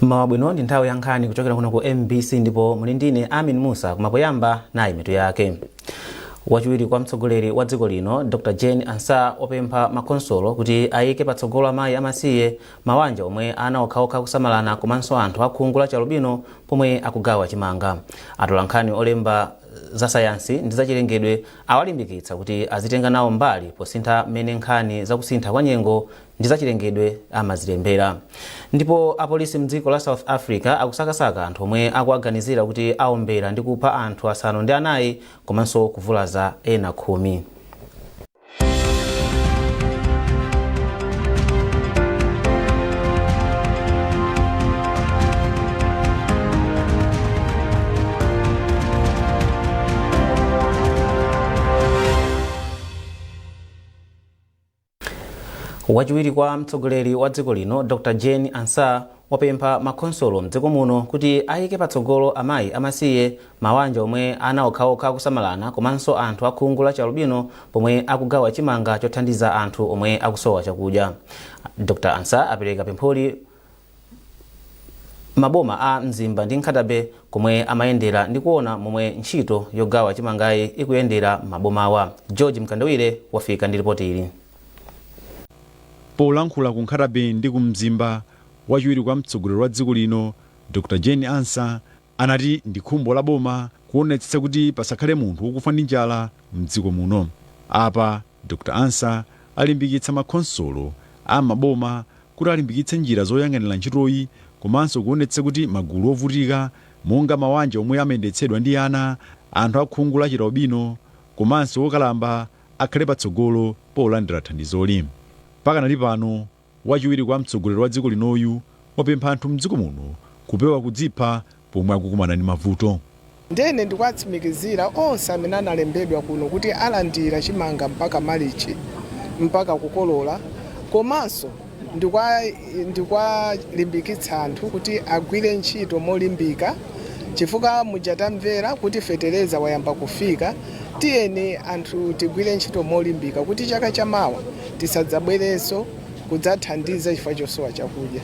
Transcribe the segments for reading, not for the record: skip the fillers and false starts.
Mmawa bwino, ndi nthawi ya nkhani kuchokera kuno ku MBC ndipo muli ndine Amin Musa. Kumapoyamba nayi mitu yake. Wachiwiri kwa mtsogoleri wa dziko lino Dr Jane Ansah wapempha makhonsolo kuti ayike patsogolo amayi amasiye, mawanja omwe ana okhaokha kusamalana komanso anthu akhungu la chialubino pomwe akugawa chimanga. Atolankhani olemba za sayansi ndi zachilengedwe awalimbikitsa kuti azitenga nawo mbali posintha mmene nkhani zakusintha kwa nyengo ndi zachilengedwe amazilembera. Ndipo apolisi mdziko la South Africa akusakasaka anthu omwe akuwaganizira kuti aombera ndi kupha anthu 9 komanso kuvulaza ena 10. Wachiwiri kwa mtsogoleri wa dziko lino Dr Jane Ansah wapempha makhonsolo mdziko muno kuti ayike patsogolo amayi amasiye, mawanja omwe ana okhaokha akusamalana komanso anthu akhungu la chialubino pomwe akugawa chimanga chothandiza anthu omwe akusowa chakudya. Dr Ansah apereka pempholi maboma a Mzimba ndi Nkhata Bay komwe amayendera ndi kuona momwe ntchito yogawa chimangayi ikuyendera mabomawa. George Mkandawire wafika ndi ripoti ili. Polankhula ku Nkhata Bay ndi ku Mzimba, wachiwiri kwa mtsogoleri wa dziko lino Dr Jane Ansah anati ndi khumbo la boma kuonetsetsa kuti pasakhale munthu wokufa ndi njala mdziko muno. Apa Dr Ansah alimbikitsa makhonsolo a maboma kuti alimbikitse njira zoyang'anira ntchitoyi komanso kuonetsetsa kuti magulu ovutika monga mawanja omwe amayendetsedwa ndi ana, anthu akhungu la chialubino komanso okalamba akhale patsogolo polandira thandizoli. Pakanali pano, wachiwiri kwa mtsogoleri wa dziko linoyu wapempha anthu mdziko muno kupewa kudzipha pomwe akukumana ndi mavuto. Ndene ndikuwatsimikizira onse amene analembedwa kuno kuti alandira chimanga mpaka Malichi, mpaka kukolola. Komanso ndikuwalimbikitsa anthu kuti agwire ntchito molimbika, chifukwa muja tamvera kuti fetereza wayamba kufika. Tiyeni anthu tigwire ntchito molimbika kuti chaka chamawa tisadzabwerenso kudzathandiza chifukwa chosowa chakudya.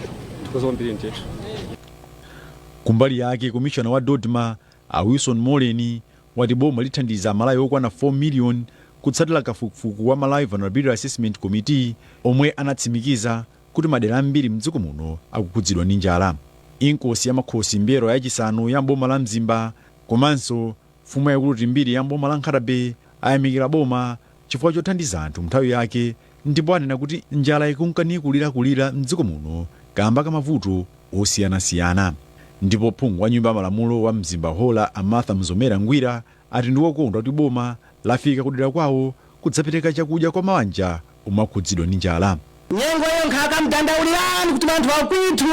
Kumbali yake, komishona wa DoDMA a Wilson Moleni wati boma lithandiza Amalawi okwana 4 million kutsatira kafukufuku wa Malawi Vulnerability Assessment Committee omwe anatsimikiza kuti madera ambiri mdziko muno akukhudzidwa ndi njala. Inkosi ya Makhosi M'mbelwa yachisanu ya m'boma la Mzimba komanso mfumu yaikulu Timbiri ya m'boma la Nkhata Bay ayamikira boma chifukwa chothandiza anthu mnthawi yake ndipo anena kuti njala ikunka nikulirakulira mdziko muno kamba ka mavuto osiyanasiyana. Ndipo phungu wa nyumba ya malamulo wa Mzimba Hora a Martha Mzomera Ngwira ati ndi wokondwa kuti boma lafika kudera kwawo kudzapereka chakudya kwa mawanja omwe akhudzidwa ndi njala. Nyengo iyo nkhaka mdandaulirani kuti vanthu vakwithu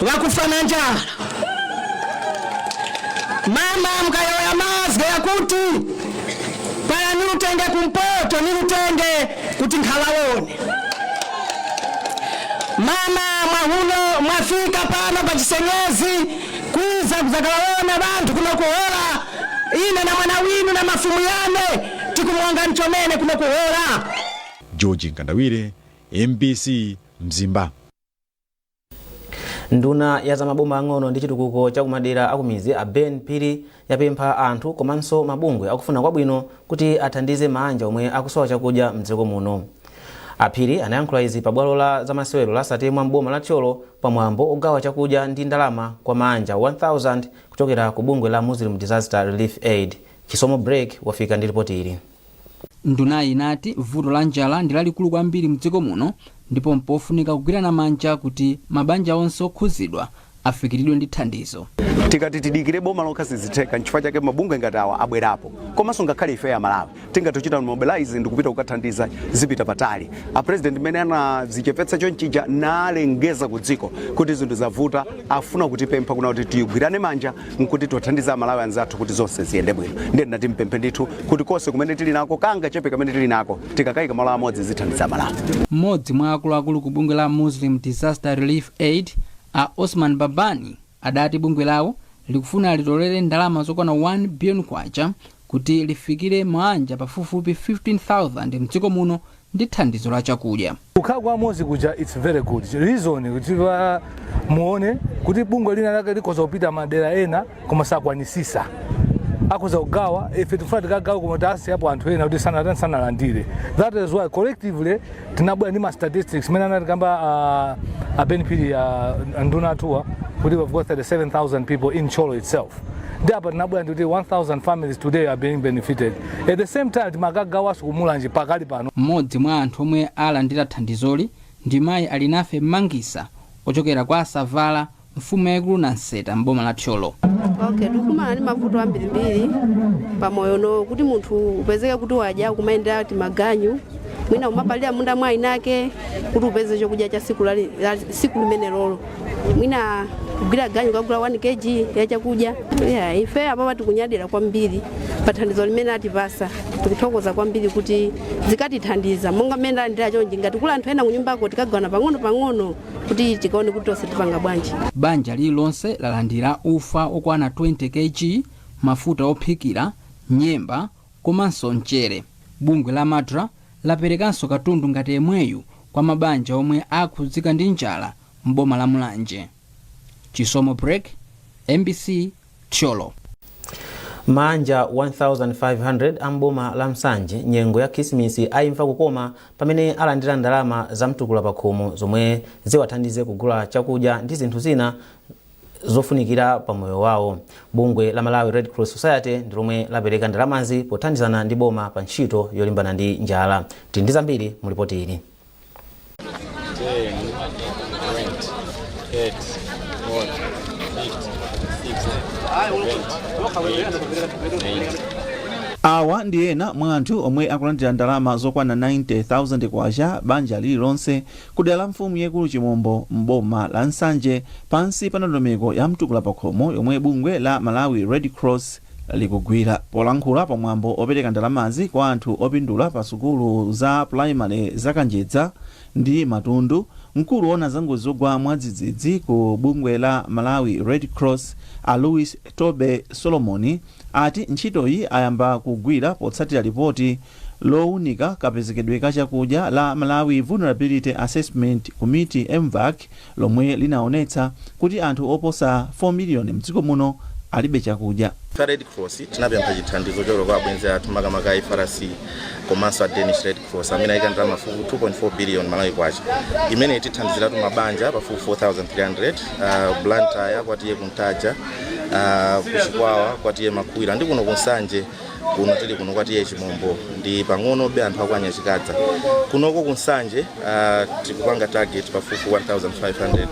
vakufa na njala. Mama mkayoya mazge yakuti paya nilutenge kumpoto, nilutenge kuti nkhalawone. Mama mwahuno mwafika pano pa Chisenyezi kwiza kudzakalaona vanthu kuno kuhola. Ine na mwana winu na mafumu yane tikumwonga mchomene kuno kuhola. George Mkandawire, MBC, Mzimba. Nduna ya zamaboma ang'ono ndi chitukuko cha kumadera akumidzi a Ben Phiri yapempha anthu komanso mabungwe akufuna kwabwino kuti athandize maanja omwe akusowa chakudya mdziko muno. A Phiri anayankhula izi pa bwalo la zamasewero la Satemwa m'boma la Thyolo pamwambo ogawa chakudya ndi ndalama kwa maanja 1000 kuchokera ku bungwe la Muslim Disaster Relief Aid. Chisomo Break wafika ndi ripoti ili. Ndunayi inati vuto la njala ndi lalikulu kwambiri mdziko muno ndipo mpofunika kugwirana manja kuti mabanja onse okhuzidwa afikiridwe ndi thandizo. Tikati tidikire boma lokha sizitheka, nchifukwa chake mabungwe ngati awa abwerapo. Komanso ngakhale ife ya Malawi tingatochita mobilize ndikupita kukathandiza, zipita patali. A president mmene anazichepetsa chonchija nalengeza ku dziko kuti zinthu zavuta, afuna kutipempha kuna kuti tigwirane manja nkuti tiwathandiza Amalawi anzathu kuti zonse ziyende bwino. Ndiye ndinati mpemphe ndithu kuti konse kumene tili nako, kanga chepe kamene tili nako, tikakayika malo amodzi zithandiza Amalawi. Mmodzi mwa akuluakulu ku bungwe la Muslim Disaster Relief Aid a Osman Babani adati bungwe lawo likufuna litolere ndalama zokwana 1 billion kwacha kuti lifikire maanja pafupifupi 15,000 mdziko muno ndi thandizo la chakudya. Kukhala kwa amodzi kuja, it's very good reason kuti muone kuti bungwe lina lake likhoza kupita madera ena koma sakwanisisa, akhoza kugawa. Ife tifuna tikagawa koma tasiyapo anthu ena kuti sanalandire. That is why collectively tinabwera ndi ma statistics mene anatikamba a Ben Phiri, nduna athuwa, kuti we've got 37,000 people in Thyolo itself. Ndi apa tinabwera ndi kuti 1000 families today are being benefited. At the same time timakagawanso kumulanje pakali pano. Mmodzi mwa anthu omwe alandira thandizoli ndi mayi Alinafe Mangisa ochokera kwa Asavala, mfumu yayikulu Nanseta, mboma la Thyolo. Okay, tikumana ndi mavuto ambirimbiri pamoyo no, kuti munthu upezeke kuti wadya kumayendera ti maganyu, mwina umapalira munda mwa inake kuti upeze chokudya cha siku limene lolo, mwina kugwira ganyu kagula 1 kg ya chakudya. Yeah, ife apapa tikunyadira kwambiri pa thandizo limene atipasa. Tikuthokoza kwambiri kuti zikatithandiza monga mmene alandira chonchi, ngati kula anthu ena kunyumbako tikagawana pang'ono pang'ono kuti tikaone kuti tonse tipanga bwanji. Banja lililonse lalandira ufa okwana 20 kg, mafuta ophikira, nyemba komanso mchere. Bungwe la MADRA laperekanso katundu ngati yemweyu kwa mabanja omwe akhudzika ndi njala mboma la Mulanje. Chisomo Break, MBC, Thyolo. Mabanja 1500 amboma la Nsanje nyengo ya Khisimitsi ayimva kukoma pamene alandira ndalama za mtukula pakhomo zomwe ziwathandize kugula chakudya ndi zinthu zina zofunikira pa moyo wawo. Bungwe la Malawi Red Cross Society ndi lomwe lapereka ndalamazi pothandizana ndi boma pa ntchito yolimbana ndi njala. Tili ndi zambiri mu ripoti ili. 10, 20, 30, 40, 50, 60, 70, 80, 90. Awa ndi ena mwa anthu omwe akulandira ndalama zokwana 90,000 kwacha banja lililonse ku dera la mfumu yaikulu Chimombo mboma la Nsanje, pansi pa ndondomeko ya mtukula pakhomo yomwe bungwe la Malawi Red Cross likugwira. Polankhula pamwambo opereka ndalamazi kwa anthu opindula pa sukulu za primary za Kanjedza ndi Matundu, mkulu woona za ngozi zogwa mwadzidzidzi ku bungwe la Malawi Red Cross, a Louis Tobe Solomoni, ati ntchitoyi ayamba kugwira potsatira ripoti lowunika kapezekedwe ka chakudya la Malawi Vulnerability Assessment Committee, MVAC, lomwe linaonetsa kuti anthu oposa 4 miliyoni mdziko muno alibe chakudya. Fa Red Cross tinapempha chithandizo chochoka kwa abwenzi athu, makamaka a FRC komanso a Danish Red Cross, amene ayika ndalama pafupi 2.4 billion Malawi kwacha imene itithandiziratu mabanja pafupi 4300 Blantyre, kwa T/A Kuntaja, kuchikwawa kwa T/A Makhwira, ndi kuno kunsanje kuno tili kuno kwa T/A Chimombo, ndi pang'ono be anthu akwanya Chikadza. Kunoko kunsanje tikupanga target pafupi 1500,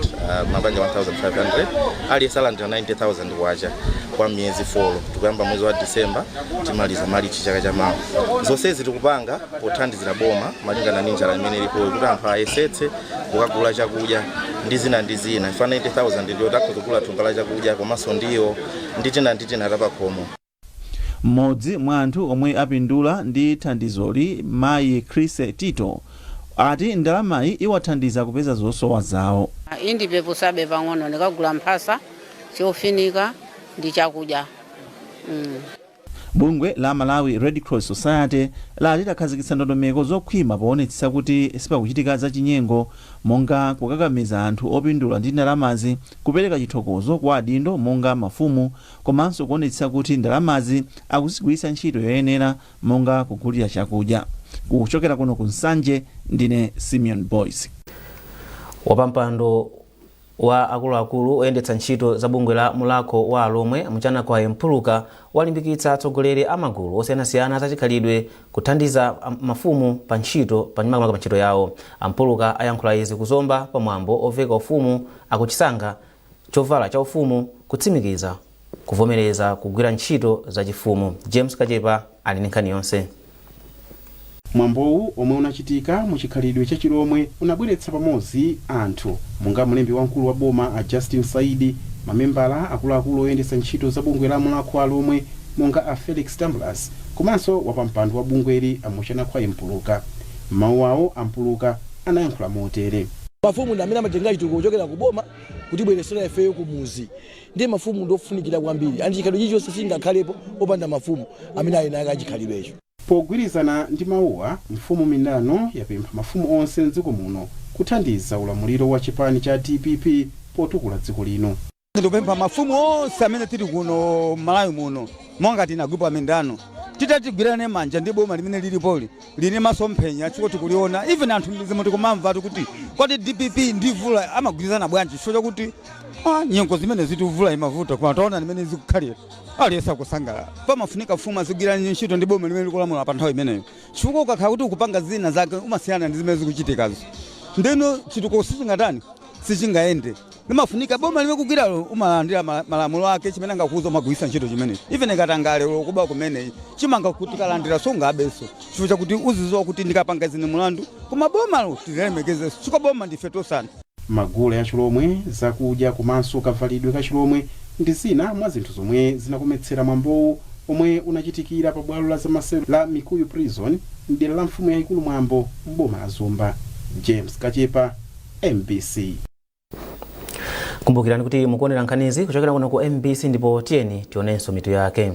mabanja 1500, aliyense alandira 90,000 kwacha kwa miyezi 4. Tikuyamba mwezi wa Disemba, timaliza Malichi chaka chamawa. Zonsezi tikupanga pothandizira boma malingana ndi njala imene ilipo, kuti anthu ayesetse kukagula chakudya ndi zina ndi zina. Ifa 90,000 ndiyo takhoza kugula thumba la chakudya komanso ndiwo ndi tina ndi tina tapakhomo. Mmodzi mwa anthu omwe apindula ndi thandizoli, mayi Chris Tito, ati ndalamayi iwathandiza kupeza zosowa zawo. Indipepusabe pang'ono, ndikagula mphasa, chofinika ndi chakudya. Bungwe la Malawi Red Cross Society lati lakhazikitsa ndondomeko zokhwima poonetsetsa kuti sipakuchitika zachinyengo, monga kukakamiza anthu opindula ndi ndalamazi kupereka chithokozo kwa adindo monga mafumu, komanso kuonetsetsa kuti ndalamazi akuzigwiritsa ntchito yoyenera monga kugulira chakudya. Kuchokera kuno ku Nsanje, ndine Simeon Boyce. Wapampando wa akuluakulu oyendetsa ntchito za bungwe la Mulhako wa Alomwe, Muchanakwaye Mpuluka, walimbikitsa atsogoleri a magulu osiyanasiyana zachikhalidwe kuthandiza mafumu pa ntchito, pamakamaka pa ntchito yawo. Ampuluka ayankhula izi kuzomba pamwambo oveka ufumu akuchisanga chovala cha ufumu kutsimikiza kuvomereza kugwira ntchito zachifumu. James Kachepa ali ndi nkhani yonse. Mwambowu, omwe unachitika mu chikhalidwe cha Chilomwe, unabweretsa pamodzi anthu monga mlembi wamkulu wa boma a Justin Saidi, mamembala akuluakulu oyendetsa ntchito za bungwe la Mulhako Alomwe monga a Felix Tambulasi, komanso wapampando wa bungweli a Muchanakhwayi Mpuluka. Mawu awo, Ampuluka anayankhula motere: Mafumu ndi amene amatenga chitukuko kuchokera ku boma kuti bweresera ifeyo kumuzi. Ndiye mafumu ndi ofunikira kwambiri, and chikhalidwe chilichonse singakhalepo opanda mafumu amene ali nake achikhalidwecho. Pogwirizana ndi mawuwa, Mfumu Mindano yapempha mafumu onse mdziko muno kuthandiza ulamuliro wa chipani cha DPP potukula dziko lino. Ndikupempha mafumu onse amene tili kuno Malawi muno, monga tina group amindano, titatigwirane manja ndi boma limene lilipoli, lili masomphenya, chifukwa tikuliona. Even anthu mmidzimu tikumamva kuti kodi DPP ndi mvula amagwirizana bwanji? Chifukwa chakuti nyengo zimene zitivula imavuta, koma taona limene zikukhalira, aliyense akusangalala. Pamafunika mfumu azigwirana ntchito ndi boma limene likulamula pa nthawi imeneyo, chifukwa ukakhala kuti ukupanga zina zake umasiyana ndi zimene zikuchitikazo, ndeno chitukuko sichingatani, sichingayende. Limafunika boma limene kugwiralo umalandira malamulo ake, chimene angakuuza umagwiritsa ntchito chimenechi. Even katangale, lokuba kumeneyi chimanga kuti kalandira sungabenso, chifukwa chakuti uziziwa kuti ndikapanga zine mulandu. Koma bomalo tililemekezenso, chifukwa boma ndife tosana. Magule achilomwe, zakudya komanso kavalidwe kachilomwe ndi zina mwa zinthu zomwe zinakometsera mwambowu omwe unachitikira pa bwalo la zamasewero la Mikuyu Prison mdera la mfumu yayikulu Mwambo m'boma la Zomba. James Kachepa, MBC. Kumbukirani kuti mukuonera nkhanizi kuchokera kuno ku MBC, ndipo tiyeni tionenso mitu yake.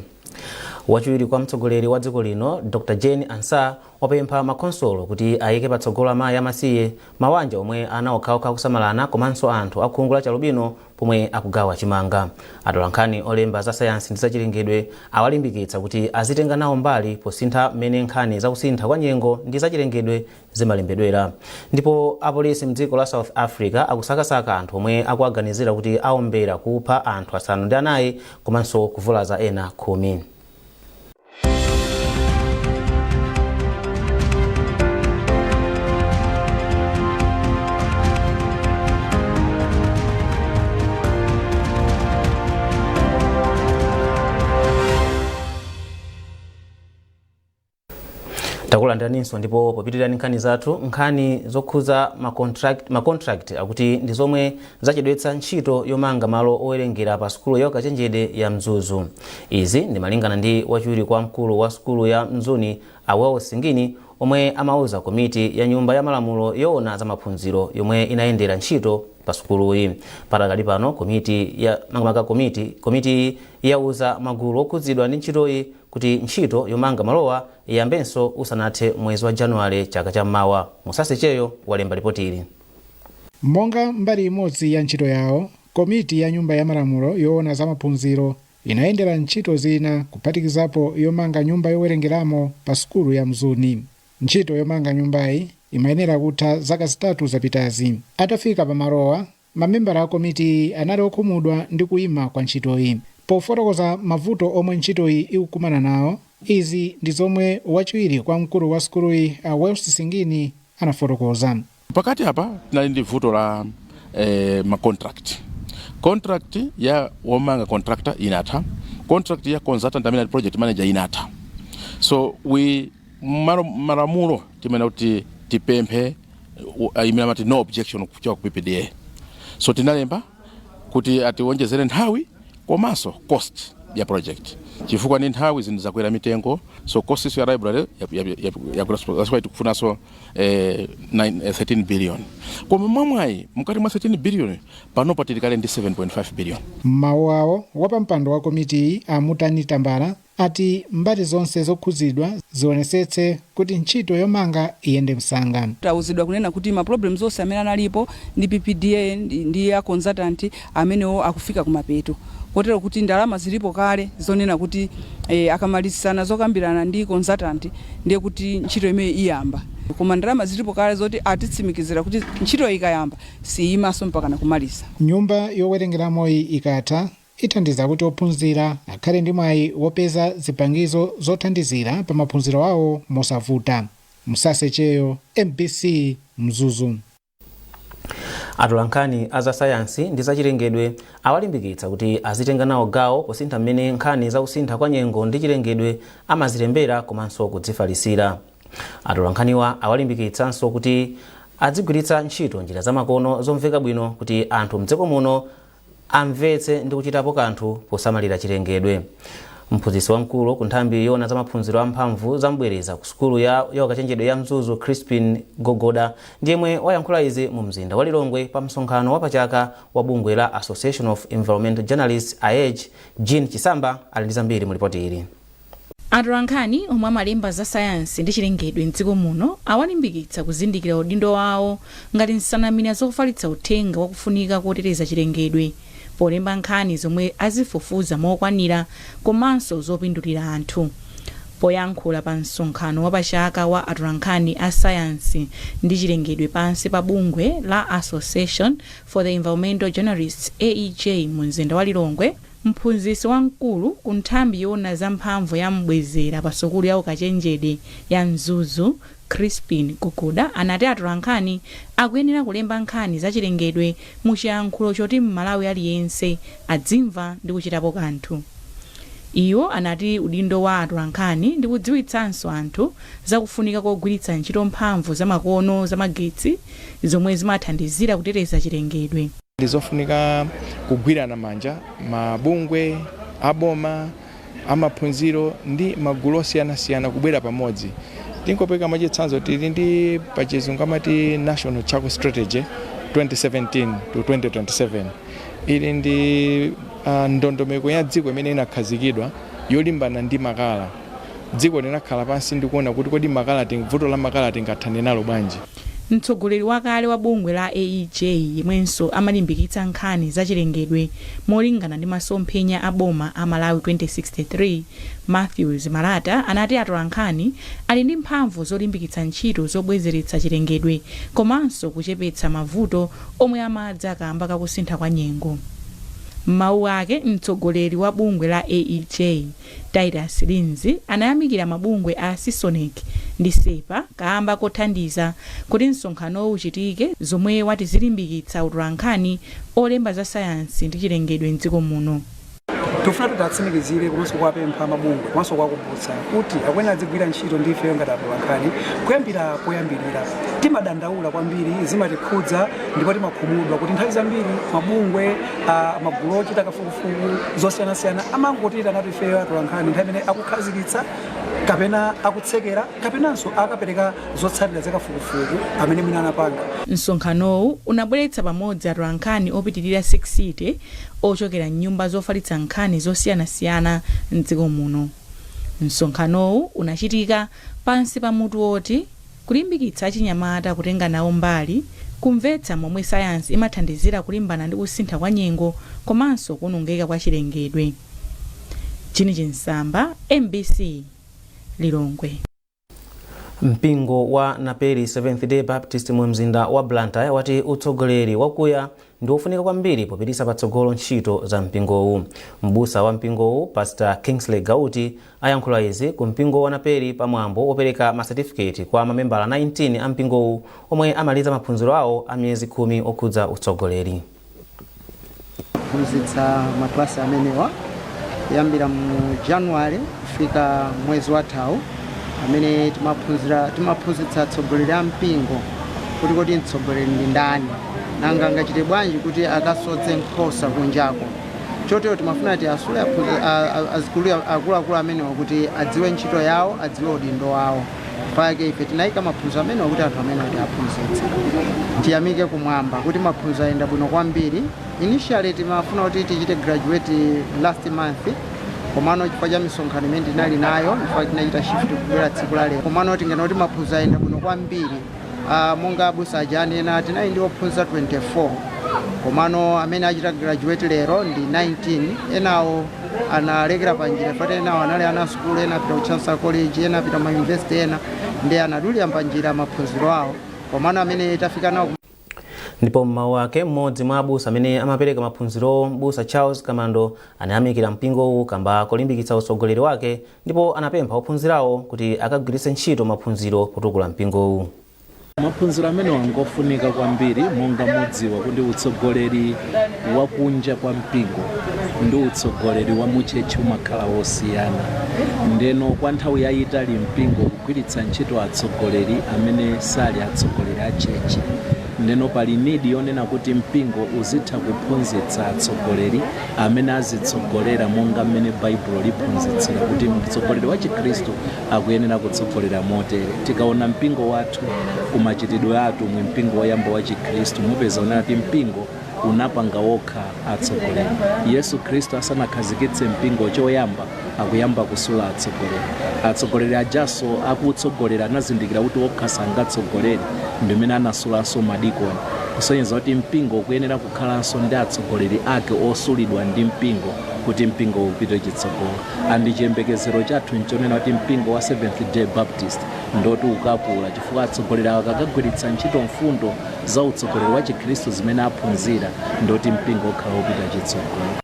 Wachiwiri kwa mtsogoleri wa dziko lino Dr Jane Ansah wapempha makhonsolo kuti ayike patsogolo amayi amasiye, mawanja omwe ana okhaokha akusamalana komanso anthu akhungu la chalubino pomwe akugawa chimanga. Atolankhani olemba za sayansi ndi zachilengedwe awalimbikitsa kuti azitenga nawo mbali posintha mmene nkhani zakusintha kwa nyengo ndi zachilengedwe zimalembedwera. Ndipo apolisi mdziko la South Africa akusakasaka anthu omwe akuwaganizira kuti aombera kupha anthu 4 komanso kuvulaza ena 10. Takulandiraninso, ndipo popitirira nkhani zathu, nkhani zokhuza ma contract akuti ndi zomwe zachedwetsa ntchito yomanga malo owerengera pa sukulu ya ukachenjede ya Mzuzu. Izi ndi malingana ndi wachiwiri kwa mkulu wa sukulu ya Mzuni, Awel Singini, omwe amauza komiti ya nyumba ya malamulo yoona za maphunziro yomwe inayendera ntchito pa sukuluyi. Patakali pano komiti ya makamaka komiti yauza magulu okhudzidwa ndi ntchitoyi kuti ntchito yomanga malowa iyambenso usanathe mwezi wa Januwale chaka cham'mawa. Musasecheyo walemba ripoti ili. Monga mbali imodzi ya ntchito yawo, komiti ya nyumba ya malamulo yoona za maphunziro inayendera ntchito zina, kuphatikizapo yomanga nyumba yowerengeramo pa sukulu ya Mzuni. Ntchito yomanga nyumbayi imayenera kutha zaka 3 zapitazi. Atafika pamalowa, mamembala a komiti anali okhumudwa ndi kuyima kwa ntchitoyi. Pofotokoza mavuto omwe ntchitoyi ikukumana nawo, izi ndi zomwe wachiwiri kwa mkulu wa sukuluyi, a Wells Singini, anafotokoza. Pakati apa tinali ndi vuto la ma contract ya womanga, contractor, inatha. Contract ya consultant amene ali project manager inatha. So we malamulo timene kuti tipemphe imene amati no objection kuchoka ku PPDA. So tinalemba kuti atiwonjezere nthawi komanso cost ya project, chifukwa ndi nthawi zinthu zakwera mitengo. So cost ya library yakwera. That's why tikufunanso 13 billion, koma mwamwayi mkati mwa 13 billion panopa tili kale ndi 7.5 billion. M'mawu awo, wapampando wa komitiyi, a Mutani Tambala, ati mbali zonse zokhudzidwa zionesetse kuti ntchito yomanga iyende msanga. Tauzidwa kunena kuti ma problems onse amene analipo ndi PPDA ndi a consultant amenewo akufika kumapeto, kotero kuti ndalama zilipo kale zonena kuti akamalizana zokambirana ndi consultant ndiye kuti ntchito imene iyamba. Koma ndalama zilipo kale zoti atitsimikizira kuti ntchito ikayamba siyimaso mpaka nakumaliza. Nyumba yowerengeramoyi ikatha, ithandiza kuti ophunzira akhale ndi mwayi wopeza zipangizo zothandizira pa maphunziro awo mosavuta. Msasecheyo, MBC, Mzuzu. Atolankhani a za sayansi ndi zachilengedwe awalimbikitsa kuti azitenga nawo gawo posintha mmene nkhani zakusintha kwa nyengo ndi chilengedwe amazilembera komanso kudzifalisira. Atolankhaniwa awalimbikitsanso kuti adzigwiritsa ntchito njira zamakono zomveka bwino kuti anthu mdziko muno amvetse ndi kuchitapo kanthu posamalira chilengedwe. Mphunzitsi wamkulu ku nthambi yoona za maphunziro amphamvu zambwereza ku sukulu ya ukachenjedwe ya Mzuzu, Crispin Gogoda, ndi yemwe wayankhula izi mu mzinda wa Lilongwe pa msonkhano wapachaka wa bungwe la Association of Environmental Journalists, AEJ. Jean Chisamba ali ndi zambiri mu ripoti ili. Atolankhani omwe amalemba za sayansi ndi chilengedwe mdziko muno awalimbikitsa kuzindikira udindo wawo ngati nsanamira zofalitsa uthenga wakufunika koteteza chilengedwe polemba nkhani zomwe azifufuza mokwanira komanso zopindulira anthu. Poyankhula pa msonkhano wapachaka wa atolankhani a sayansi ndi chilengedwe pansi pa bungwe la Association for the Environmental Journalists, AEJ, mu mzinda wa Lilongwe, mphunzitsi wamkulu ku nthambi yoona za mphamvu ya mbwezera pa sukulu ya ukachenjede ya Mzuzu, Crispin Guguda, anati atolankhani akuyenera kulemba nkhani za chilengedwe mu chiyankhulo choti Mmalawi aliyense adzimva ndi kuchitapo kanthu. Iwo anati udindo wa atolankhani ndi kudziwitsanso anthu za kufunika kogwiritsa ntchito mphamvu zamakono zamagetsi zomwe zimathandizira kuteteza chilengedwe. Ndizofunika kugwirana manja mabungwe aboma, amaphunziro ndi magulu osiyanasiyana kubwera pamodzi. Tingopereka mwachitsanzo, tili ndi pachizungu amati National Charcoal Strategy 2017 to 2027. Ili ndi ndondomeko ya dziko imene inakhazikidwa yolimbana ndi makala. Dziko linakhala pansi ndikuona kuti kodi makala, vuto la makala tingathane nalo bwanji? Mtsogoleri wakale wa bungwe la AEJ yemwenso amalimbikitsa nkhani za chilengedwe molingana ndi masomphenya a boma a Malawi 2063, Matthews Malata, anati atolankhani ali ndi mphamvu zolimbikitsa ntchito zobwezeretsa chilengedwe komanso kuchepetsa mavuto omwe amadza kamba kakusintha kwa nyengo. M'mawu ake, mtsogoleri wa bungwe la AEJ, Titus Linzi, anayamikira mabungwe a CISONECC ndi SEPA kamba kothandiza kuti msonkhanowu uchitike, zomwe wati zilimbikitsa utolankhani olemba za sayansi ndi chilengedwe mdziko muno. Tifuna titatsimikizire komanso kuwapempha mabungwe komanso kuwakumbutsa kuti akuyenera adzigwira ntchito ndi ifeyo ngati atolankhani kuyambira poyambirira. Timadandaula kwambiri, zimatikhudza ndipo timakhumudwa kuti nthawi zambiri mabungwe, magulu ochita kafukufuku zosiyanasiyana amangotiyitanatu ifeyo atolankhani nthawi imene akukhazikitsa kapena akutsekera kapenanso akapereka zotsatira za kafukufuku amene mwina anapanga. Msonkhanowu unabweretsa pamodzi atolankhani opitirira 60 ochokera mnyumba zofalitsa nkhani zosiyanasiyana mdziko muno. Msonkhanowu unachitika pansi pa mutu woti kulimbikitsa achinyamata kutenga nawo mbali, kumvetsa momwe sayansi imathandizira kulimbana ndi kusintha kwa nyengo komanso kuwonongeka kwa chilengedwe. Jini Chinsamba, MBC, Lilongwe. Mpingo wa Naperi Seventh Day Baptist mu mzinda wa Blantyre wati utsogoleri wakuya ndi wofunika kwambiri popititsa patsogolo ntchito za mpingowu. Mbusa wa mpingowu, Pastor Kingsley Gauti, ayankhula izi ku mpingo wa Naperi pamwambo wopereka masetifiketi kwa mamembala 19 a mpingowu omwe amaliza maphunziro awo a miyezi 10 okhudza utsogoleri. Phunzitsa maklasi amenewa kuyambira mu January kufika mwezi wathawu, amene timaphunzitsa atsogoleri a mpingo kuti kodi mtsogoleri ndi ndani, nanga angachite bwanji kuti akasodze nkhosa kunjako. Chotero timafuna tiasule akuluakulu amenewa kuti adziwe ntchito yawo, adziwe udindo wawo. Pake ife tinayika maphunziro amenewa kuti anthu amenewa tiaphunzitse. Tiyamike kumwamba kuti maphunziro ayenda bwino kwambiri. Initially timafuna kuti tichite graduate last month, komano chifukwa cha misonkhano imene tinali nayo, chifukwa tinachita shift kubwera tsiku la lero. Komano tingena kuti maphunziro ayenda bwino kwambiri. Monga abusa aja anena, tinali ndi ophunzira 24, komano amene achita graduate lero ndi 19. Enawo analekera panjira, fati enawo anali ana sukulu, ena apita ku Chancellor College, ena apita ma university ena, ndi anadulira panjira maphunziro awo, komano amene tafika nawo. Ndipo mmawu ake, mmodzi mwa abusa amene amapereka maphunzirowo, mbusa Charles Kamando, anayamikira mpingowu kamba kolimbikitsa utsogoleri wake ndipo anapempha ophunzirawo kuti akagwiritse ntchito maphunziro potukula mpingowu. Maphunziro amenewa ngofunika kwambiri. Monga mudziwa kuti utsogoleri wakunja kwa mpingo ndi utsogoleri wa mu church umakhala wosiyana. Ndeno kwa nthawi yayitali mpingo kugwiritsa ntchito atsogoleri amene sali atsogoleri a church. Ndeno pali need yonena kuti mpingo uzitha kuphunzitsa atsogoleri amene azitsogolera monga mmene Baibulo liphunzitsira kuti mtsogoleri wa Chikhristu akuyenera kutsogolera motere. Tikaona mpingo wathu kumachitidwe atumwi, mpingo woyamba wa Chikhristu, mupeza unena kuti mpingo unapanga wokha atsogoleri. Yesu Khristu asanakhazikitse mpingo, choyamba Akuyamba kusula atsogoleri. Atsogoleri ajaso akutsogolera anazindikira kuti okha sangatsogolere, ndimene anasulanso madikoni, kusonyeza kuti mpingo ukuyenera kukhalanso ndi atsogoleri ake osulidwa ndi mpingo kuti mpingo upite chitsogolo. And chiyembekezero chathu nchonena kuti mpingo wa Seventh Day Baptist ndoti ukakula, chifukwa atsogoleri awo akakagwiritsa ntchito mfundo za utsogoleri wa Chikhristu zimene aphunzira, ndoti mpingo ukhala upita chitsogolo.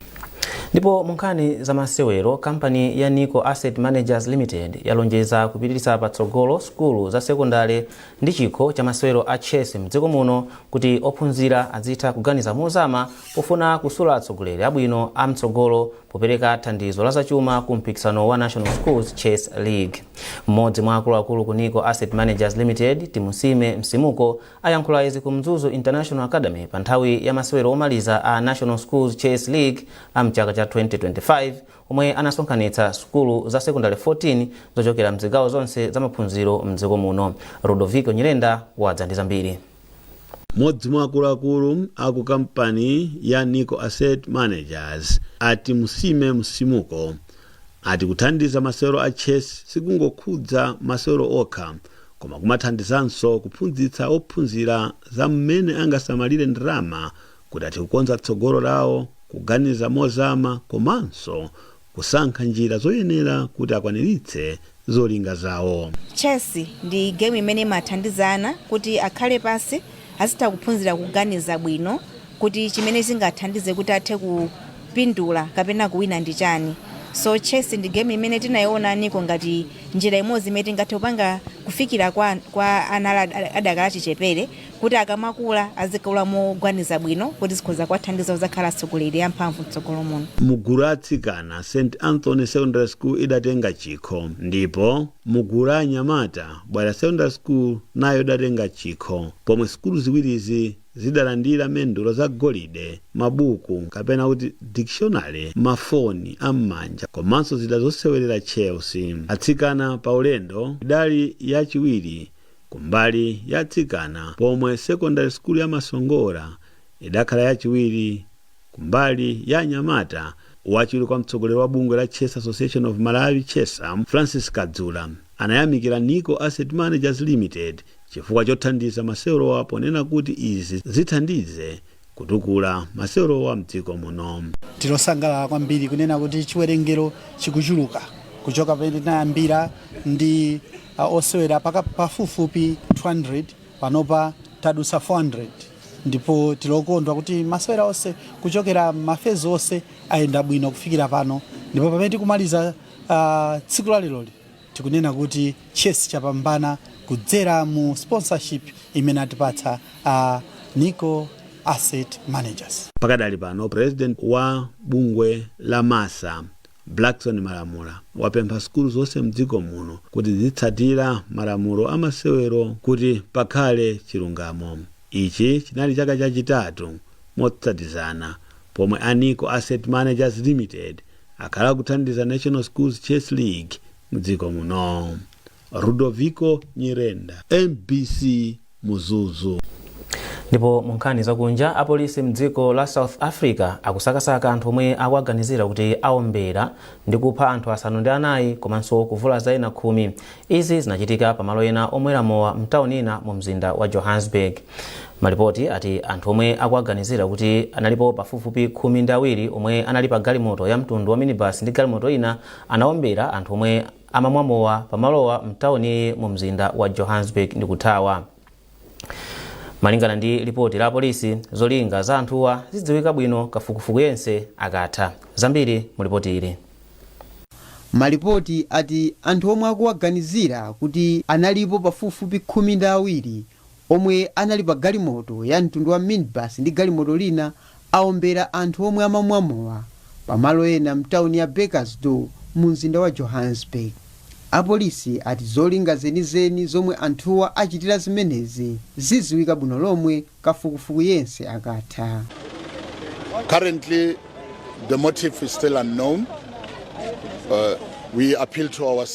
Ndipo mu nkhani za masewero, kampani ya Nico Asset Managers Limited yalonjeza kupititsa patsogolo sukulu za sekondale ndi chikho cha masewero a chess mdziko muno kuti ophunzira azitha kuganiza mozama pofuna kusula atsogoleri abwino a mtsogolo, popereka thandizo la zachuma ku mpikisano wa National Schools Chess League. Mmodzi mwa akuluakulu ku Nico Asset Managers Limited, Timusime Msimuko, ayankhula izi ku Mzuzu International Academy pa nthawi ya masewero omaliza a National Schools Chess League a mchaka cha 2025, omwe anasonkhanitsa sukulu za sekondale 14 zochokera mzigawo zonse za maphunziro mdziko muno. Ludovico Nyirenda wadza ndi zambiri. Mmodzi mwa akuluakulu aku kampani ya Nico Asset Managers, ati Musime Msimuko, ati kuthandiza masewero a chess sikungokhudza masewero okha, koma kumathandizanso kuphunzitsa ophunzira za mmene angasamalire ndalama kuti athe kukonza tsogolo lawo, kuganiza mozama komanso kusankha njira zoyenera kuti akwaniritse zolinga zawo. Chess ndi game imene imathandizana kuti akhale pasi, azitha kuphunzira kuganiza bwino kuti chimene chingathandize kuti athe kupindula kapena kuwina ndi chani. So chess ndi game imene tinayiona NICO ngati njira imodzi imene tingathe kupanga kufikira kwa ana adakali achichepere, kuti akamakula azikula moganiza bwino, kuti zikhoza kuwathandiza kuzakhala atsogoleri amphamvu mtsogolo muno. Mugulu la atsikana, St Anthony Secondary School idatenga chikho, ndipo mugulu la anyamata, Bwaila Secondary School nayo idatenga chikho, pomwe sukulu ziwirizi zidalandira mendulo za golide, mabuku kapena kuti dictionary, mafoni am'manja komanso zida zosewerera chess. Atsikana pa ulendo idali yachiwiri kumbali ya atsikana, pomwe Secondary School ya Masongora idakhala yachiwiri kumbali ya anyamata. Wachiwiri kwa mtsogoleri wa bungwe la Chess Association of Malawi, CHESAM, Francis Kadzula, anayamikira Nico Asset Managers Limited chifukwa chothandiza masewerowa, ponena kuti izi zithandize kutukula masewerowa mdziko muno. Tilosangalala kwambiri kunena kuti chiwerengero chikuchuluka kuchoka pamene tinayambira ndi osewera pafupifupi 200, panopa tadutsa 400, ndipo tilokondwa kuti masewera onse kuchokera ma phase onse ayenda bwino kufikira pano. Ndipo pamene tikumaliza tsiku la leroli, tikunena kuti chess chapambana kudzera mu sponsorship imene atipatsa Nico Asset Managers. Pakadali pano, president wa bungwe la MASA, Blackson Malamula, wapempha sukulu zonse mdziko muno kuti zitsatira malamulo amasewero kuti pakhale chilungamo. Ichi chinali chaka chachitatu motsatizana pomwe a Nico Asset Managers Limited akhala kuthandiza National Schools Chess League mdziko muno. Ludovico Nyirenda, MBC, Mzuzu. Ndipo mu nkhani zakunja, apolisi mdziko la South Africa akusakasaka anthu omwe akuaganizira kuti aombera ndi kupha anthu 4 komanso kuvulaza ena 10. Izi zinachitika pamalo ena omwera mowa mtawuni ina mu mzinda wa Johannesburg. Malipoti ati anthu omwe akuaganizira kuti analipo pafupifupi 12 omwe anali pa galimoto ya mtundu wa minibus ndi galimoto ina anaombera anthu omwe amamwa mowa pamalowa mtawuni mu mzinda wa Johannesburg ndi kuthawa. Malingana ndi lipoti la polisi, zolinga za anthuwa zidziwika bwino kafukufuku yense akatha. Zambiri mu lipoti ili. Malipoti ati anthu omwe akuwaganizira kuti analipo pafupifupi 12 omwe anali pa galimoto ya mtundu wa minibus ndi galimoto lina aombera anthu omwe amamwa mowa pamalo ena mtawuni ya Bekkersdal mu mzinda wa Johannesburg. Apolisi ati zolinga zenizeni zomwe anthuwa achitira zimenezi zidziwika bwino lomwe kafukufuku yense akatha. Currently, the motive is still unknown. We appeal to our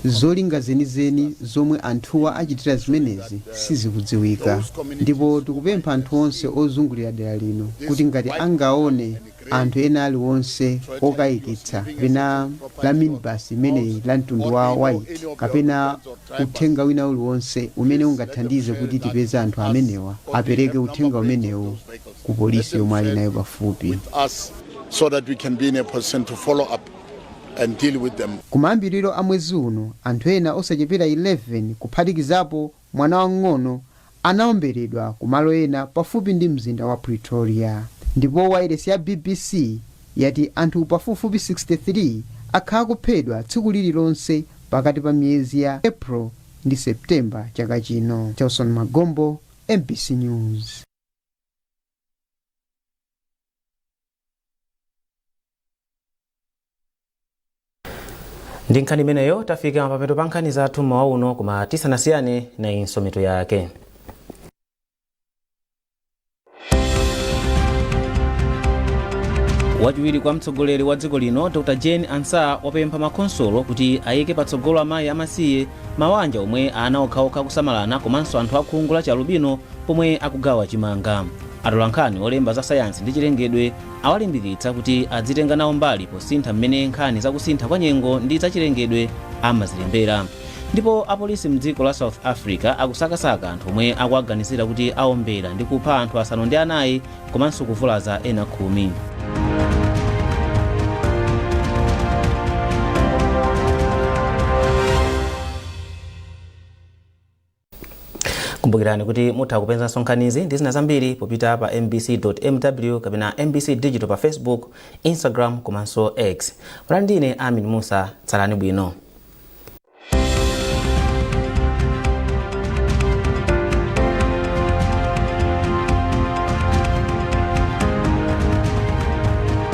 Zolinga zenizeni zomwe anthuwa achitira zimenezi sizikudziwika, ndipo tikupempha anthu onse ozungulira dera lino kuti ngati angaone anthu ena aliwonse okayikitsa kapena la minibus imeneyi la mtundu wa white kapena uthenga wina uliwonse umene ungathandize kuti tipeze anthu amenewa, apereke uthenga umenewu ku polisi yomwe ali nayo pafupi. Us so that we can be in a position to follow up and deal with them. Kumayambiriro a mwezi uno, anthu ena osachepera 11, kuphatikizapo mwana wang'ono, anaomberedwa kumalo ena pafupi ndi mzinda wa Pretoria. Ndipo wailesi ya BBC yati anthu pafupifupi 63 akhala kuphedwa tsiku lililonse pakati pa miyezi ya April ndi September chaka chino. Nelson Magombo, MBC News. Ndi nkhani imeneyo tafika mapeto pa nkhani zathu mmawa uno, koma tisanasiyane, nayinso mitu yake. Wachiwiri kwa mtsogoleri wa dziko lino Dr Jane Ansah wapempha makhonsolo kuti ayike patsogolo amayi amasiye, mawanja omwe ana okhaokha kusamalana komanso anthu akhungu la chialubino pomwe akugawa chimanga. Atolankhani olemba za sayansi ndi chilengedwe awalimbikitsa kuti adzitenga nawo mbali posintha mmene nkhani zakusintha kwa nyengo ndi zachilengedwe amazilembera. Ndipo apolisi mdziko la South Africa akusakasaka anthu omwe akuwaganizira kuti aombera ndi kupha anthu 4 komanso kuvulaza ena 10. Kumbukirani kuti mutha kupezanso nkhanizi ndi zina zambiri popita pa mbc.mw kapena MBC Digital pa Facebook, Instagram komanso X. Munali ndine Amin Musa. Tsalani bwino.